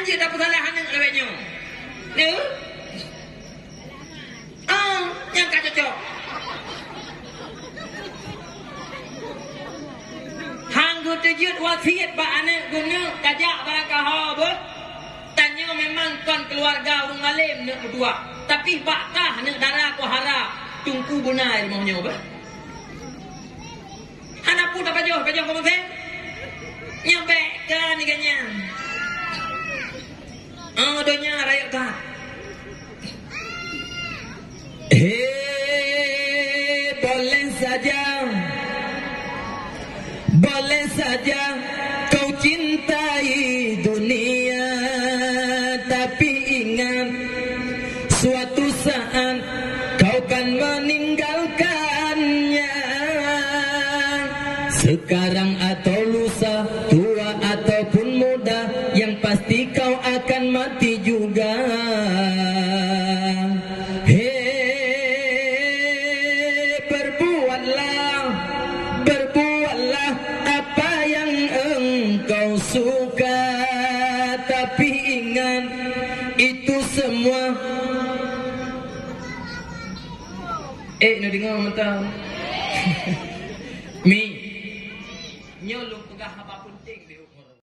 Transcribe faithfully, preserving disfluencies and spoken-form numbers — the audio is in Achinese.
Jeuet tapeusalah aneuk lagèe nyoe. Neu? Ah, nyang ka cocok. Han geuteujeuet wasiet bak aneuk geuneuk tajak barangkaho beuh. Tanyoe memang kon keuluwarga ureueng malém neuk meutuah, tapi bak kah neuk dara kuharap teungku beuna rumoh nyoe beuh. Hana peue tapajoh, pajoh kamoe seh. Nyang bèk ka ni ganyang. Oh, donya rayeuk that. He, boleh saja, boleh saja kau cintai dunia, tapi ingat, suatu saat kau kan meninggalkannya. Sekarang atau lusa, tua ataupun muda, yang pasti kau akan mati juga. He, berbuatlah, berbuatlah apa yang engkau suka, tapi ingat, itu semua. Eh, neudeungoe mantong. Mi. Nyoe